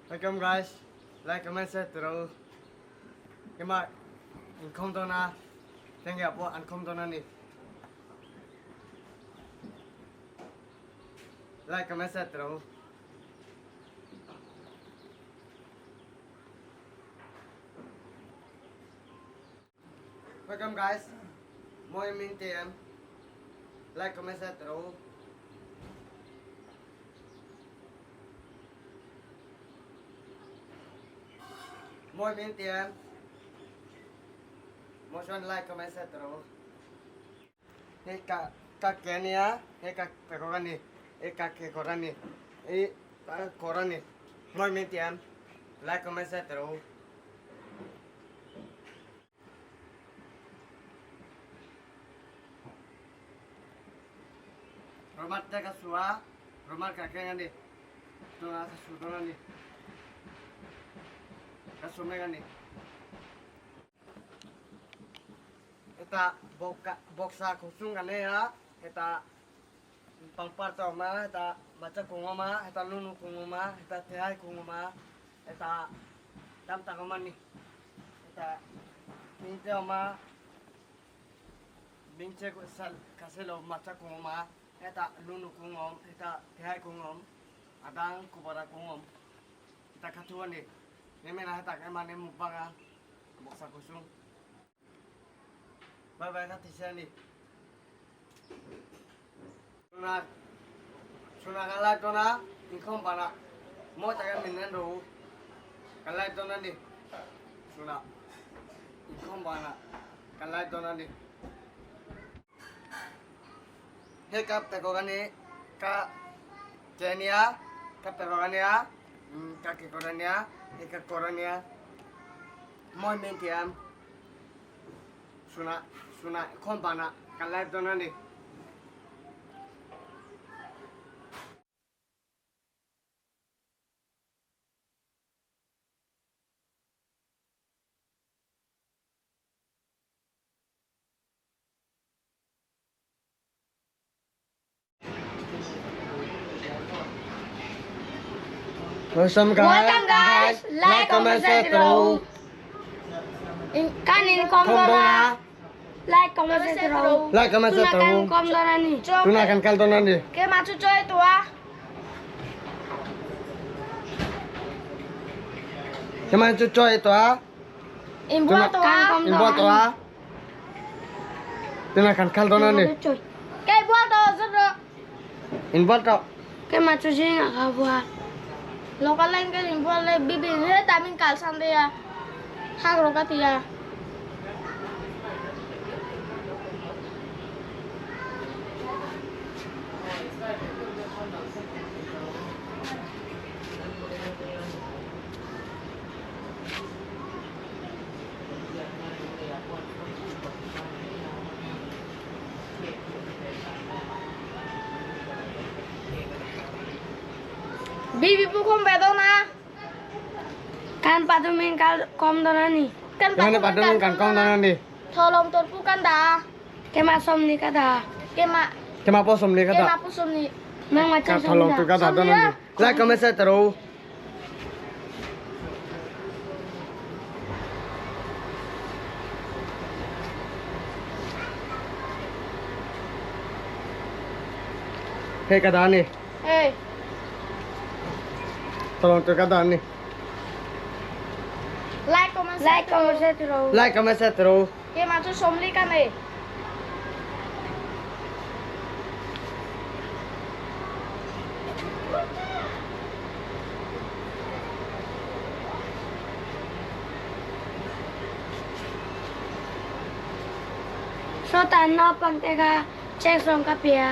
Welcome guys, like comment share ti rawh u. Keimah inkhawm dawn a, Tengge pawh an khawm dawn a ni. Like comment share ti rawh u. Welcome guys, Mawi Min TM, like comment share ti rawh u. Mawi Min TM, Mawi chuan like comment share ti rawh u. Hei ka ka ke a nia, hei ka kekawr a ni, hei ka kekawr a ni, hei ka kawr a ni. Mawi Min TM, like comment share ti rawh u. Rumal te ka su a, rumal ka keng a ni. Tunah ka su dawn a ni. Ka su mek a ni. Hetah bawksa kawchhung kan nei a, hetah pangpar te a awm a, hetah macha kung a awm a, hetah nunu kung a awm a, hetah thehai kung a awm a, hetah tam tak a awm a ni. Hetah thing te a awm a, bingche ka hre lo macha kung a awm a, hetah nunu kung a awm, hetah thehai kung a awm, a dang kubara kung a awm. Hetah kha thu a ni. Hemi hetah keimahni mukbang a. Bawksa kusung. Bye bye ka ti sia ni. Tuna tuna kan live dawn a inkhawm banah mawi takin min en rawh u. Kan live dawn a ni. Tuna inkhawm banah kan live dawn a ni. Hei ka pe kawr a ni. Ka ke a nia. Ka pe kawr a nia. Ka ke kawr a nia. Hei ka kawr a nia. Mawi min ti em? Sunah sunah khawm banah kan live dawn a ni. Welcome guys. Welcome guys. Like, comment, share, throw. Kan in kom dona. Like, comment, share, throw. Like, comment, share, Tuna throw. kan kom dona ni. Tuna kan kal dona ni. Ke ma chu choi tua. Ke ma chu choi tua. In bua tua. In bua tua. Tuna kan kal dawn a ni. Kei bual tawh zut rawh. In bual tawh. Keimah chu zingah ka bual. Local line ka in bual le bibi hetah min kalsan daih a. Hak rawh ka ti a. Bibi pu kom ve dawn a. Kan pathumin kal kom dawn a ni. Kan pathumin kan kom dawn a ni. Tholom tur pu kan dah a. Keimah 40 ka dah. Keimah. Keimah pawh 40 ka dah. Keimah pawh 40. Nangmah Ka tholom tur ka dah dawn a ni. Like comment share ta rawh u. Hei ka dah ni. Hei. Tolong tu ka dah ni. Like comment like comment share tiro. Like comment share tiro. Keimah chu 40 ka nei. Sawtan naupang te kha cheng sawm ka pe a.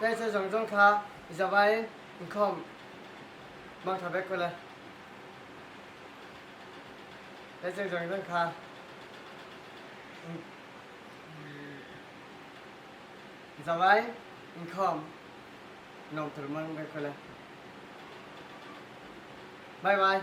Tleirawl zawng zawng kha i zavai inkhawm mangtha vek ko le. He cheng zawng zawng kha zawai inkhawm nuam tur mang vek ule. Bye bye.